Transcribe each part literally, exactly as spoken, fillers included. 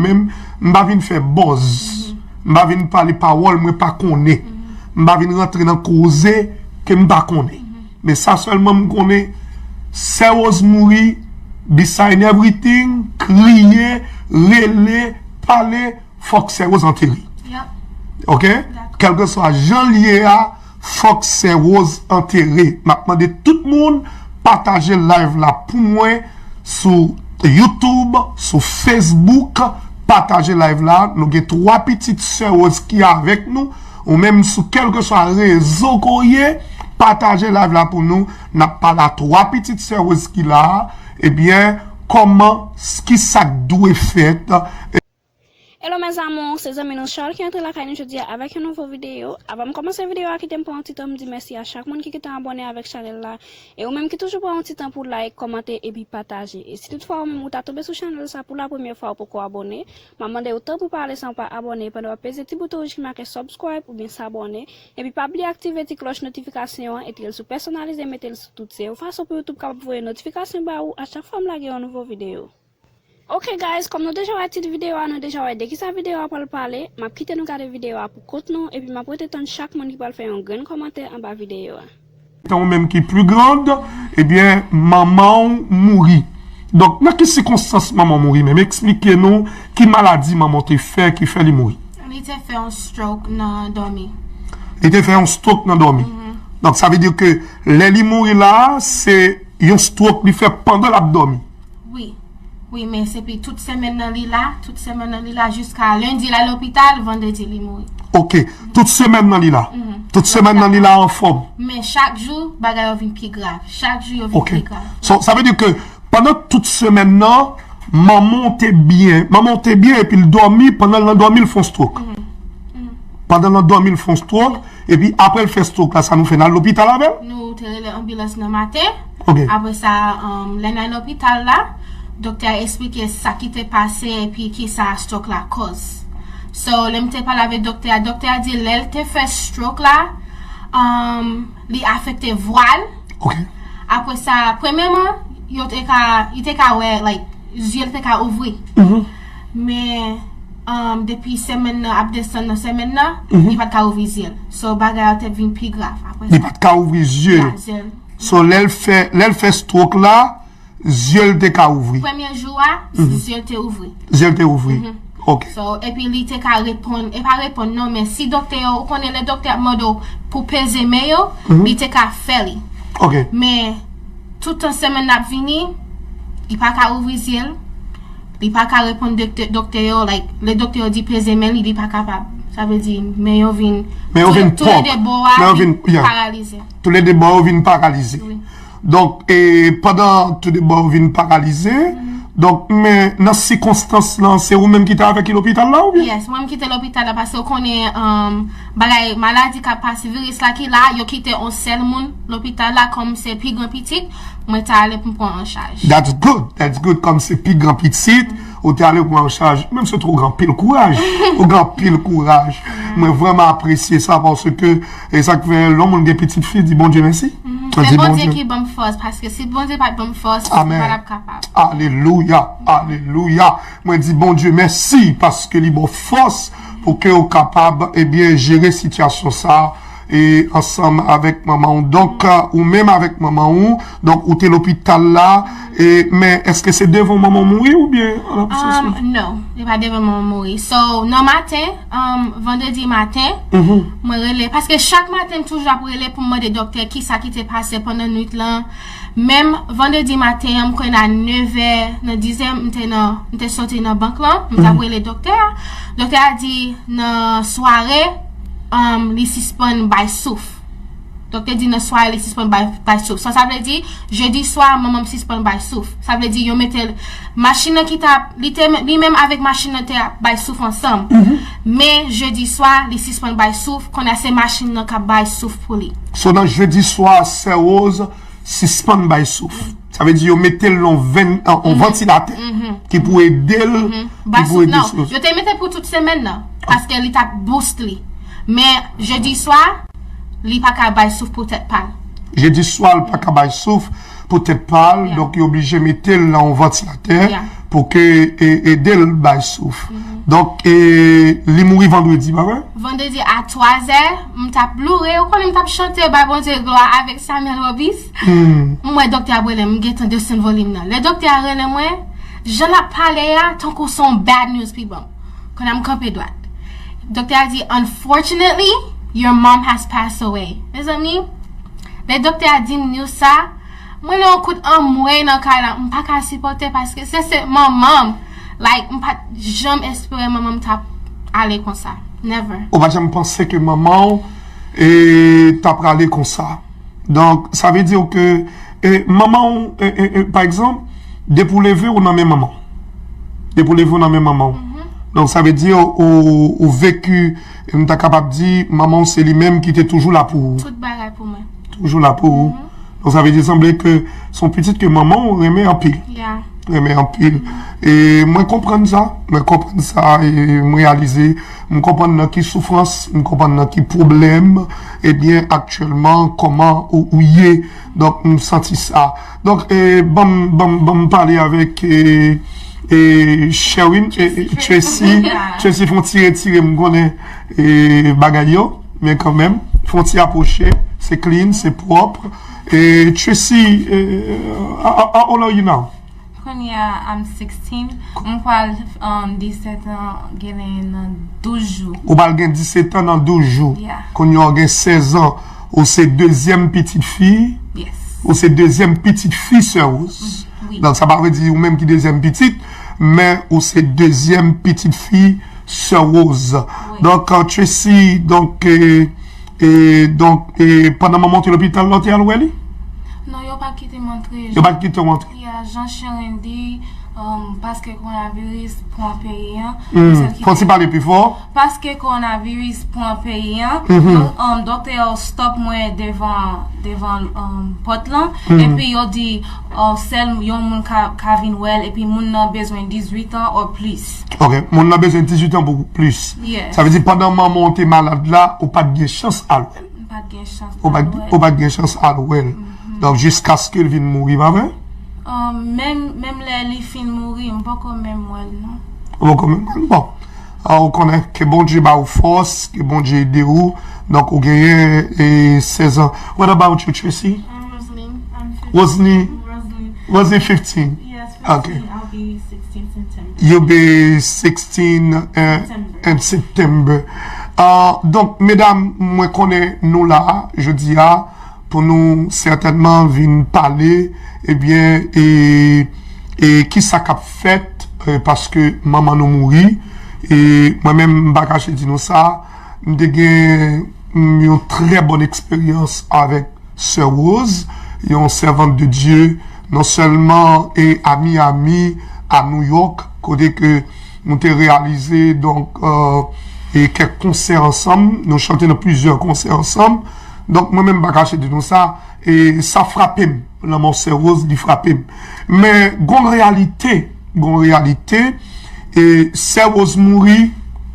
menm, m pa vin fè buzz. M pa vin pale pawòl mwen pa konnen. M pa vin rantre nan koze ke m pa konnen. Men sa sèlman m konnen, Sè Rose mouri, beside everything, kriye, rele, pale, fòk Sè Rose antere. Yep. Ok? Dakò. Kèlkeswa jan l ye a, fòk Sè Rose antere. M ap mande tout moun pataje live la pou mwen sou YouTube, sou Facebook. Pataje live la. Nou gen twa pitit Sè Rose ki avèk nou. Ou menm sou kèlkeswa rezo ke w ye, pataje live la pou nou. N ap pale a twa pitit Sè Rose ki la a. Ebyen, kòman, ki sa k dwe fèt? Hello mes amours, se zanmi nou Charles ki antre lakay nou jodi a avèk yon nouvo videyo. Avan m kòmanse videyo a, kite m pran yon ti tan m di mèsi a chak moun ki gentan abòne avèk chanèl la. E ou menm ki toujou pran yon ti tan pou like, kòmante epi pataje. E si toutfwa ou menm ou ta tonbe sou chanèl sa pou la premyè fwa ou poko abòne, m ap mande ou tanpri pa ale san w pa abòne pandan w ap peze ti bouton wouj ki make subscribe oubyen s'abonner. Epi pa bliye aktive ti klòch notifikasyon an, epi l sou pèsonalize mete l sou tout, se yon fason pou YouTube kapab voye notifikasyon ba ou a chak fwa m lage yon nouvo videyo. Ok guys, kòm nou deja wè tit videyo a, nou deja wè de kisa videyo a pral pale, m ap kite nou gade videyo a pou kont nou, epi m ap rete tann chak moun ki pral fè yon grenn kòmantè anba videyo a. Tan ou menm ki pli grand, ebyen, manman w mouri. Donk, nan ki sikonstans manman w mouri menm? Eksplike nou ki maladi manman w te fè ki fè li mouri. Li te fè yon stroke nan dòmi. Li te fè yon stroke nan dòmi. Donk, sa vle di ke lè li mouri la, se yon stroke li fè pandan l ap dòmi. Wi. Wi, men se pi tout semèn nan li la, tout semèn nan li la, jiska lendi l al lopital, vandredi li mouri. Ok, tout semèn nan li la. Tout semèn nan li la anfòm. Men chak jou, bagay yo vin pi grav. Chak jou yo vin Ok. Pi grav. So, sa vle di ke pandan tout semèn nan, manman w te byen, manman w te byen epi l dòmi, pandan l nan dòmi l fè yon stroke. Pandan l nan dòmi l fè yon stroke, epi apre l fè stroke la, sa nou fè, n al lopital avè l? Nou te rele anbilans nan maten. Ok. Apre sa, um, lè n al lopital la, doktè a eksplike sa ki te pase epi ki sa stroke la koz. So, lè m te pale avèk doktè a, doktè a di lè l te fè stroke la, um, li afekte vwa l. Ok. Apre sa, premyèman, yo te ka, li te ka wè, like, zye l te ka ouvri. Men, um, depi semèn nan ap desann nan semèn nan, li pa t ka ouvri zye l. So, bagay yo te vin pi grav apre Li sa. Pa t ka ouvri zye l. Ya, zye l. So, lè l fè, lè l fè stroke la, zye l te ka ouvri. Premye jou a, zye l te ouvri. Zye l te ouvri. Ok. So, epi li te ka reponn, e pa reponn non, men si doktè yo, ou konnen lè doktè ap mande w pou peze men yo, li te ka fè li. Ok. Men, tout tan semèn nan ap vini, li pa ka ouvri zye l, li pa ka reponn doktè, doktè yo, like, lè doktè yo di peze men li, li pa kapab. Sa vle di, men yo vin, Men yo vin tou le pòk. De bò a, Men yo vin, yeah. Paralize. Tou le de bò yo vin paralize. Wi. Donk, e, pandan tou de bò yo vin paralize, donk, men nan sikonstans lan, se ou menm ki te avèk li lopital la, oubyen? Yes, mwen m kite lopital la paske w konnen, um, bagay, maladi k ap pase, viris la ki la, yo kite yon sèl moun lopital la, kòm se pi gran pitit, mwen te ale pou m pran an chaj. That's good, that's good, kòm se pi gran pitit, ou te ale pran an chaj, menm si ou gen anpil kouraj, ou gen anpil kouraj. Mwen vrèman apresye sa, paske, e sa k fè lè yon moun gen pitit fi, di Bondye mèsi. Mwen Se di Bondye Bondye. Ki ban m fòs, paske si Bondye pa t ban m fòs, Amen. Mwen pa t ap kapab. Alelouya, alelouya. Mwen di Bondye mèsi paske li ba w fòs pou ke w kapab, ebyen, jere sitiyasyon sa e ansanm avèk manman w. Donk, ou menm avèk manman w, donk, ou te lopital la, e, men èske se devan manman w mouri oubyen an absans ou? Um, non, li pa devan manman mouri. So, nan maten, um, vandredi maten, mwen rele, paske chak maten m toujou ap rele pou m mande doktè kisa ki te pase pandan nwit lan. Menm vandredi maten an, m kwè nan nevè, nan dizè, m te nan, m te soti nan bank lan, m t ap rele doktè a. Doktè a di nan sware, um, li sispann bay souf. Doktè di nan sware li sispann bay, bay souf. Sa, sa vle di, jedi swa, manman m sispann bay souf. Sa vle di, yo mete l, machin nan ki t ap, li te, li menm avèk machin nan te ap bay souf ansanm. Men, jedi swa, li sispann bay souf, kounye a se machin nan k ap bay souf pou li. So, nan jedi swa, Sè Rose sispann bay souf. Sa vle di yo mete l nan ven, an, an vantilatè ki pou ede l, ki Bay pou souf ede nan. sou. Yo te mete pou tout semèn nan, paske li t ap boost li. Men, jedi swa, li pa ka bay souf pou tèt pa l. Jedi swa, l pa ka bay souf pou tèt pa l, donk yo oblije mete l nan yon vantilatè Yeah. pou ke e, ede l bay souf. Donk, e, li mouri vandredi, pa vre? Vandredi a twa zè, m t ap loure, ou konnen m t ap chante, bay Bondye glwa avèk Samuel Robis. M wè doktè ap rele m, m gentan desann volim nan. Lè doktè a rele mwen, jan l ap pale a, tankou se yon bad news pi ban m. Kounye a m kanpe dwat. Doktè a di, "Unfortunately, your mom has passed away." Mezanmi, lè doktè a di m news sa, mwen nan yon kout anmwey nan kay la, m pa ka sipòte paske se, se manman m. Like, m pa t janm espere manman m t ap ale konsa. Never. Ou pa t janm panse ke manman w e, t ap prale konsa. Donk, sa vle di ke e, manman w, e, e, e, pa egzanp, depi w leve, ou nan men manman w. Depi w leve, ou nan men manman w. Donk, sa vle di ou, ou veki, m ta kapab di, manman w se li menm ki te toujou la pou ou. Tout bagay pou mwen. Toujou la pou ou. Donk, sa vle di sanble ke se yon pitit ke manman w renmen anpil. Yeah. Renmen anpil. E mwen konprann sa. Mwen konprann sa e m reyalize. M konprann nan ki soufrans, m konprann nan ki pwoblèm, ebyen, aktyèlman, kòman ou, ou ye. Donk, m santi sa. Donk, e, ban m, ban m, ban m pale avèk, e, e, Sherwin, e, e, Tracy. Tracy fè yon ti retire, m konnen, e, bagay yo, men kanmenm, fè yon ti apwoche, se clean, se pwòp. E, Tracy, e, how, how old are you now? Kounye a, I'm sixteen. M pral, um, disèt an, genyen nan douz jou. Ou pral gen disèt an nan douz jou. Yeah. Kounye a, w gen sèz an. Ou se dezyèm pitit fi. Yes. Ou se dezyèm pitit fi Sè Rose. Mm, wi. Donk, sa pa vle di ou menm ki dezyèm pitit, men ou se dezyèm pitit fi Sè Rose. Wi. Donk, euh, Tracy, donk, euh, e, donk, e, pandan manman w te lopital la, w te al wè li? Non, yo pa kite m antre. Yo pa kite w antre? Ya, jan Sherwin di, um, paske kowonaviris pran peyi an. Hmm. Fò w ti pale pi fò. Paske kowonaviris pran peyi an, donk, um, doktè yo stop mwen devan, devan, um, pòt lan. Epi yo di, oh, sèl yon moun ka, ka vin wè l, epi moun nan bezwen dizuit an or plis. Ok, moun nan bezwen dizuit an pou plis. Yes. Sa vle di pandan manman w te malad la, ou pa t gen chans al wè l? M pa t gen chans al wè l. Ou pa t gen chans al wè l. Donk, jiskaske l vin mouri, pa vre? Ah, menm, menm lè li fin mouri, m poko menm wè l, non. Ou poko menm wè l? Bon. Ah, ou konnen, ke Bondye ba ou fòs, ke Bondye ede ou. Donk, ou genyen, e, sèz an. What about you, Tracy? I'm Rosaline. I'm fifteen. Rosaline. Rosaline fifteen. Yes, okay. Fifteen. I'll be sixteen September. You'll be sixteen, uh, September. In September. Ah, donk, medam, mwen konnen nou la, jodi a, pou nou sètènman vin pale, ebyen, e, e kisa k ap fèt, e, paske manman nou mouri, e mwen menm, m pa kache di nou sa, m te gen, mm, yon trè bòn eksperyans avèk Sè Rose, yon sèvant de Dieu, non sèlman e a Miami, a New York, kote ke nou te reyalize, donk, euh, e kèk konsè ansanm, nou chante nan plizyè konsè ansanm. Donk, mwen menm, m pa kache di nou sa, e sa frape m, lanmò Sè Rose, li frape m. Men, gon reyalite, gon reyalite, e Sè Rose mouri,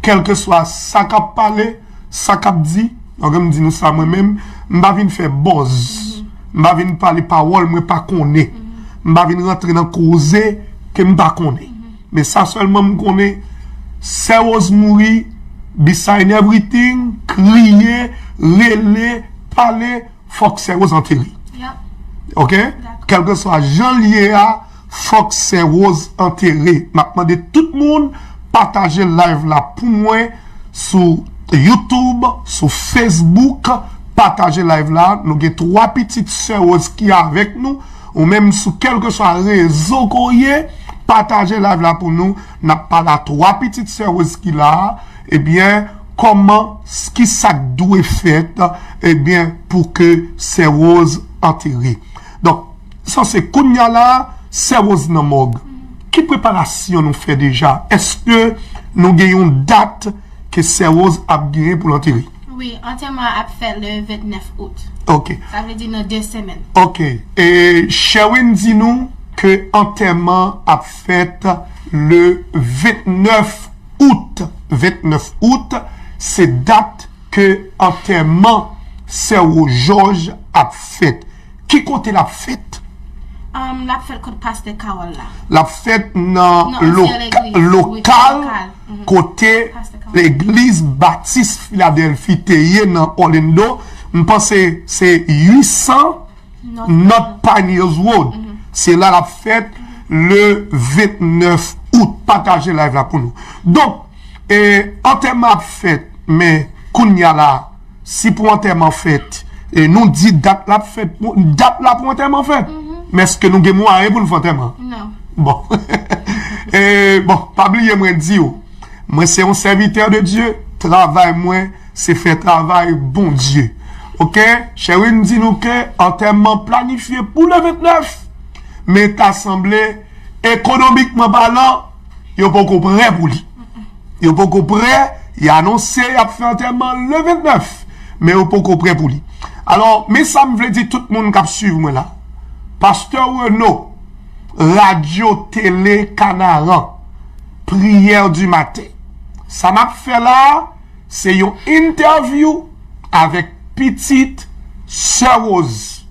kèlkeswa sa k ap pale, sa k ap di, ok, m di nou sa mwen menm, m pa vin fè buzz. M pa vin pale pawòl mwen pa konnen. M pa vin rantre nan koze ke m pa konnen. Men sa sèlman m konnen, Sè Rose mouri, beside everything, kriye, rele, pale, fòk Sè Rose antere. Yep. Ok? Dakò. Kèlkeswa jan l ye a, fòk Sè Rose antere. M ap mande tout moun pataje live la pou mwen sou YouTube, sou Facebook. Pataje live la. Nou gen twa pitit Sè Rose ki avèk nou. Ou menm sou kèlkeswa rezo ke w ye, pataje live la pou nou. N ap pale a twa pitit Sè Rose ki la a. Ebyen, kòman, kisa k dwe fèt, ebyen, pou ke Sè Rose antere? Donk, sa se kounye a la, Sè Rose nan mòg. Ki preparasyon nou fè deja? Èske nou gen yon dat ke Sè Rose ap genyen pou l antere? Wi, antèman an ap fèt le vennèf out. Ok. Sa vle di nan de semèn. Ok. E Sherwin di nou ke antèman ap fèt le vennèf out. Vennèf out, se dat ke antèman Sè Rose Georges ap fèt. Ki kote l ap fèt? Um, l ap fèt kot pastè Carol la. L ap fèt nan lo- lokal kote legliz Batis Filadèlfi te ye nan Orlando. M panse se uit san North Pioneers Road. Se la l ap fèt le vennèf out. Pataje live la pou nou. Donk, e, antèman ap fèt, men kounye a la, si pou antèman fèt, e nou di dat la ap fèt, pou- dat la pou antèman fèt. Men èske nou gen mwayen pou n fè antèman? Non. Bon. E, bon, pa bliye mwen di w, mwen se yon sèvitè de Dye, travay mwen se fè travay Bondye. Oke? Sherwin di nou ke antèman planifye pou le vennèf, men ta sanble, ekonomikman palan, yo poko prè pou li. Yo poko prè, y anonse y ap fè antèman le vennèf, men yo poko prè pou li. Alò, men sa m vle di tout moun k ap swiv mwen la. Pastè Renaud, Radyo Tele Kanaran, Priyè di maten. Sa m ap fè la a, se yon entèvyou avèk pitit Sè Rose,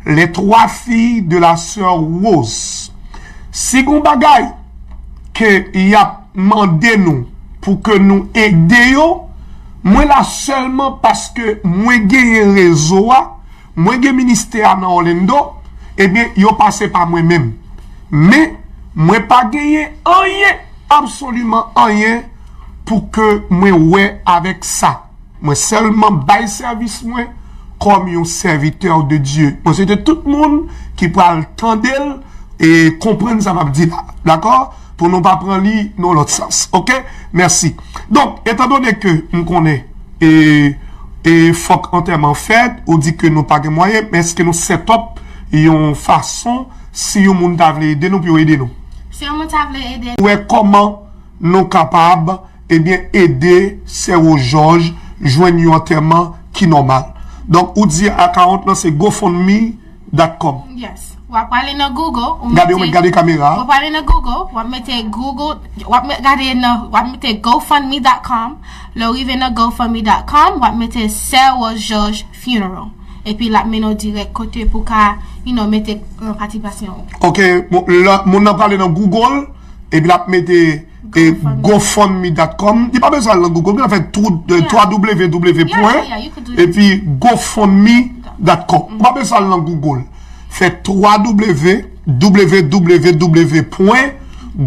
les trois filles de la sœur Rose. Si gon bagay ke y ap mande nou pou ke nou ede yo, mwen la sèlman paske mwen genyen rezo a, mwen gen ministè a nan Orlando, ebyen, yo pase pa mwen menm. Men, mwen pa genyen anyen, absoliman anyen, pou ke mwen wè avèk sa. Mwen sèlman bay sèvis mwen kòm yon sèvitè de Dye. Mwen swete tout moun ki pral tande l e konprann sa m ap di la. Dakò? Pou nou pa pran li nan lòt sans. Oke? Mèsi. Donk, etandone ke m konnen e, e fòk antèman fèt, ou di ke nou pa gen mwayen, men èske nou set up yon fason si yon moun ta vle ede nou pou yo ede nou? Si yon moun ta vle ede. Wè kòman nou kapab, ebyen, ede Sè Rose Georges jwenn yon antèman ki nòmal. Donk, ou di akawont lan se gofundme dot com. Yes. W ap ale nan Google, ou Gade, mete, gade kamera. W ap ale nan Google, w ap mete Google, w ap me- gade nan, w ap mete gofundme dot com. Lè w rive nan gofundme dot com, w ap mete Sè Rose Georges Funeral. Epi l ap mennen w dirèk kote pou ka, you know, mete, uh, patisipasyon ou. Ok, bon, la, moun nan prale nan Google, epi l ap mete e gofundme dot com. Li pa bezwen al nan Google, li fè trou, eh, Yeah. W W W Yeah, pwen, yeah, yeah, you could do it. Epi gofundme dot com. Ou pa bezwen al nan Google. Fè trou, w w w pwen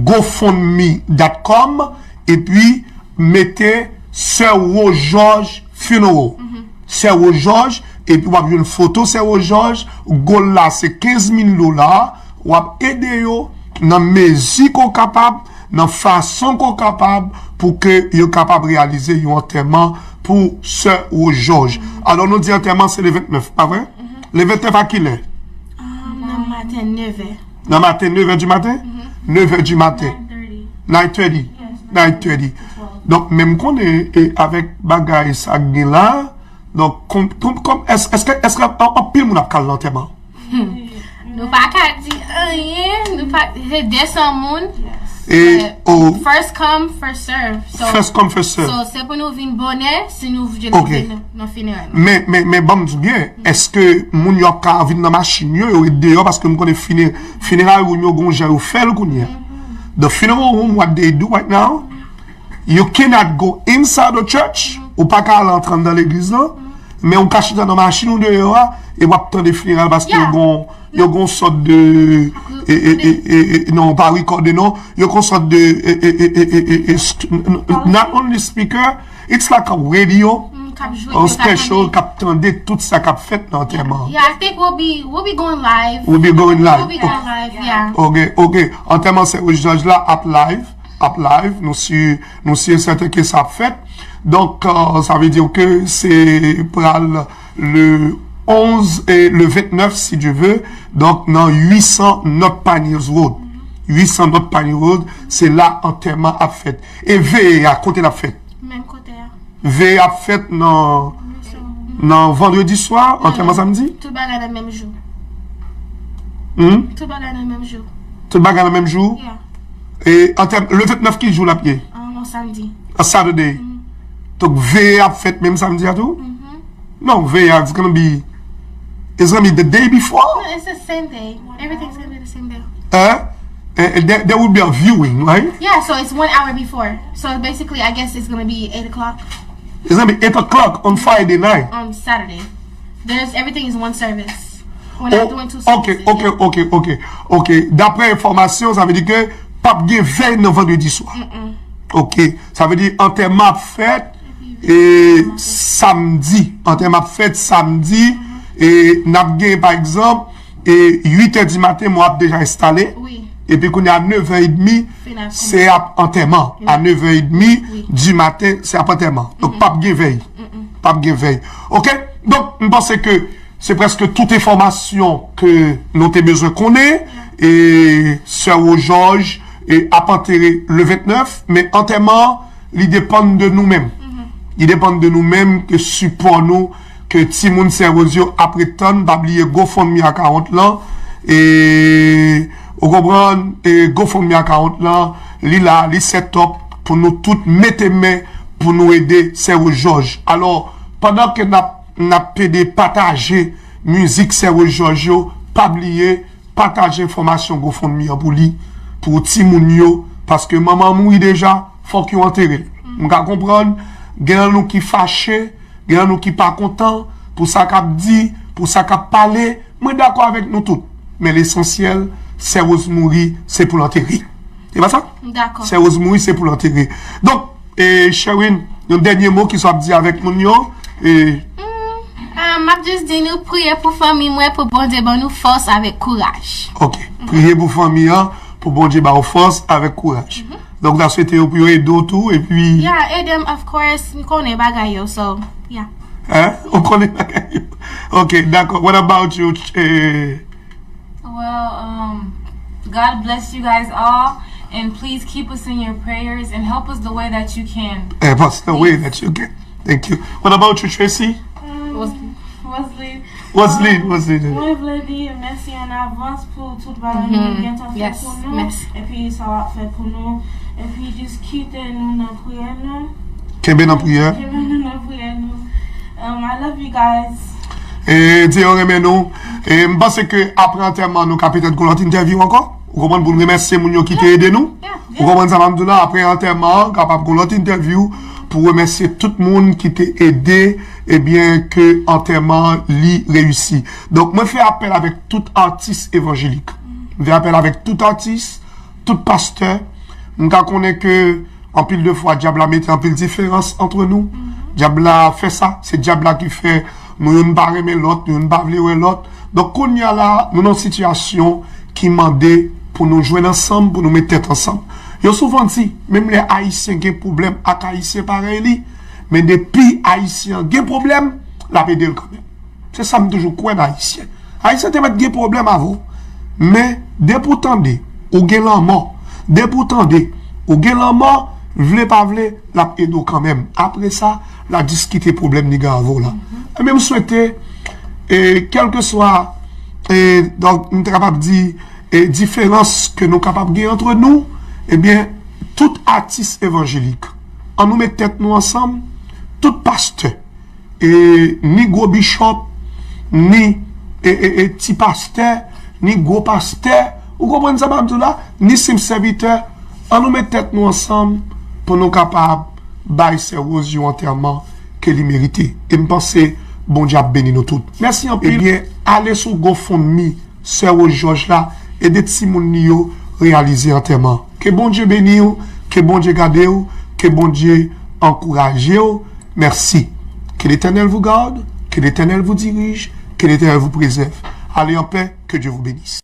gofundme dot com, epi mete Sè Rose Georges Funeral. Sè Rose Georges, epi w ap jwenn foto Sè Rose Georges. Goal la se kenz mil dola. W ap ede yo nan mezi ke w kapab, nan fason ke w kapab, pou ke yo kapab reyalize yon antèman pou Sè Rose Georges. Alò, nou di antèman se le vennèf, pa vre? Le vennèf a kilè? Um, nan maten, nèf è. Nan maten, nèf è di maten? Nèf è di maten. Nine thirty. Nine thirty. Donk, menm konnen, e, avèk bagay sa k gen la, donk, kòm, kòm, kòm, èske, èske, èske an- anpil moun ap ka al nan antèman? Nou pa ka di anyen, nou pa, se de san moun. E, but o- first come, first serve. So, First come, first serve. So, se pou nou vin bonè, si nou vle Ok. vin nan fineray la. Men, men, men, ban m di w byen, èske moun yo ap ka vin nan machin yo, yo ret deyò, paske m konnen fine- fineray room yo gon jan yo fè l kounye a. The funeral home, what they do right now, you cannot go inside the church, ou pa ka al antre anndan legliz lan, men ou ka chita nan machin ou deyò a, e w ap tande fineray paske yo Yeah. gon, yo gon sòt de, e, e, e, e, e, non, pa rekòde, non, yo gon sòt de, e, e, e, e, e, e, e, st- n- n- not only speaker, it's like a radio, Mm, k ap jwe, on yo ka special, tande. K ap tande tout sa k ap fèt nan antèman. Yeah, I think we'll be, we'll be going live. We'll be going live. We'll be going live, yeah. Ok, ok. Antèman Sè Rose Georges la ap live, ap live. Nou si, nou si e sèten ke sa ap fèt. Donk, euh, sa vle di ke se pral le onze e le vennèf, si Dye ve. Donk, nan uit san North Pioneers Road. Uit san North Pioneers Road, se la antèman ap fèt. E veye a, kote l ap fèt? Menm kote a. Veye ap fèt nan, nan vandredi swa, antèman samdi? Tout bagay nan menm jou. Hmm? Tout bagay nan menm jou. Tout bagay nan menm jou? Yeah. E antèm, le vennèf ki jou l ap ye? An, on samdi. A Saturday. Donk, veye ap fèt menm samdi a tou? Non, veye a, it's gonna be, It's gonna be the day before? No, it's the same day. Everything's gonna be the same day. Huh? And, and there, there will be a viewing, right? Yeah, so it's one hour before. So basically, I guess it's gonna be eight o'clock. It's gonna be eight o'clock on Friday night. On Saturday. There's everything is one service. We're not doing two Ok, services. ok, Yeah. ok, ok, ok. Daprè enfòmasyon, sa vle di ke p ap gen vèy nan vandredi swa. Ok. Sa vle di antèman ap fèt e samdi. Antèman ap fèt samdi. E n ap gen, pa egzanp, e uit è di maten, mwen ap deja enstale. Wi. Epi kounye a nèv è edmi, Fin ap se ap antèman. A nèv è edmi Wi. di maten, se ap antèman. Donk, p ap gen vèy. P ap gen vèy. Ok? Donk, m panse ke se prèske tout enfòmasyon ke nou te bezwen konnen. E sè Wojòj e ap antere le vennèf, men antèman an, li depann de nou menm. Li depann de nou menm, ke sipò nou, ke timoun sè Wojòj yo ap ret tann, pa bliye GoFundMe account lan. E, ou konprann, e GoFundMe account lan, li la, li set up pou nou tout mete men pou nou ede sè Wojòj. Alò, pandan ke n ap, n ap pede pataje mizik sè Wojòj yo, pa bliye, pataje enfòmasyon GoFundMe an pou li, pou timoun yo, paske manman an mouri deja, fòk yo antere l. M ka konprann, gen nan nou ki fache, gen nan nou ki pa kontan, pou sa k ap di, pou sa k ap pale, mwen dakò avèk nou tout. Men lesansyèl, sè Rose mouri, se pou l antere. Se pa sa? Dakò. Sè Rose mouri, se pou l antere. Donk, e, Sherwin, yon dènye mo ki sa ap di avèk moun yo. E, Ah, m ap jis di nou priye pou fanmi mwen, pou Bondye ban nou fòs avèk kouraj. Ok. Priye pou fanmi an, pou Bondye ba w fòs avèk kouraj. Donk, n ap swete yo pou yo ede w tou, epi, Yeah, ede m, of course, m konnen bagay yo, so, yeah. Hein? Ou konnen bagay yo. Ok, dakò. What about you? Eh, Well, um, God bless you guys all, and please keep us in your prayers and help us the way that you can. Help us the way that you can. Thank you. What about you, Tracy? Wesley. Wesley, Wesley. Mwen vle di mèsi an avans pou tout bagay nou gentan fè Yes, pou nou. Mèsi. Epi sa w ap fè pou nou. Epi jis kite nou nan priyè nou. Kenbe nan priyè. Kenbe nou nan priyè nou. Um, I love you guys. E di yo renmen nou. E m panse ke apre antèman nou ka petèt gon lòt entèvyou ankò. Ou konprann, pou n remèsye moun yo ki te ede nou. Yeah, Ou konprann sa m ap di w la? Apre antèman an, kapab gon lòt entèvyou pou remèsye tout moun ki te ede, ebyen, ke antèman an li reyisi. Donk, mwen fè apèl avèk tout atis evanjelik. Mwen fè apèl avèk tout atis, tout pastè. M ka konnen ke anpil de fwa, dyab la mete anpil diferans antre nou. Dyab la fè sa. Se dyab la ki fè nou youn pa renmen lòt, nou youn pa vle wè lòt. Donk, kounye a la, nou nan yon sitiyasyon ki mande pou nou jwenn ansanm, pou nou met tèt ansanm. Yo souvan di, menm lè Ayisyen gen pwoblèm ak Ayisyen parèy li, men depi Ayisyen an gen pwoblèm, l ap ede l kanmenm. Se sa m toujou kwè nan Ayisyen. Ayisyen te mèt gen pwoblèm avè w. Men, depi w tande, ou gen lanmò. Depi w tande, ou gen lanmò, vle pa vle, l ap ede w kanmenm. Apre sa, l a diskite pwoblèm li gen avè w la. Ebyen, m swete, e, kèlkeswa, e, donk, m te kapab di, e, diferans ke nou kapab gen antre nou, ebyen, tout atis evanjelik, ann nou met tèt nou ansanm, tout pastè, e, ni gwo bishop, ni, e, e, e, ti pastè, ni gwo pastè, ou konprann sa m ap di w la, ni senp sèvitè, ann nou met tèt nou ansanm pou nou kapab bay sè Rose yon antèman ke li merite. E m panse Bondye ap beni nou tout. Mèsi anpil. Ebyen, ale sou GoFundMe sè Rose Georges la, ede timoun li yo reyalize antèman. Ke Bondye beni w, ke Bondye gade w, ke Bondye ankouraje w. Merci. Que l'Éternel vous garde, que l'Éternel vous dirige, que l'Éternel vous préserve. Allez en paix, que Dieu vous bénisse.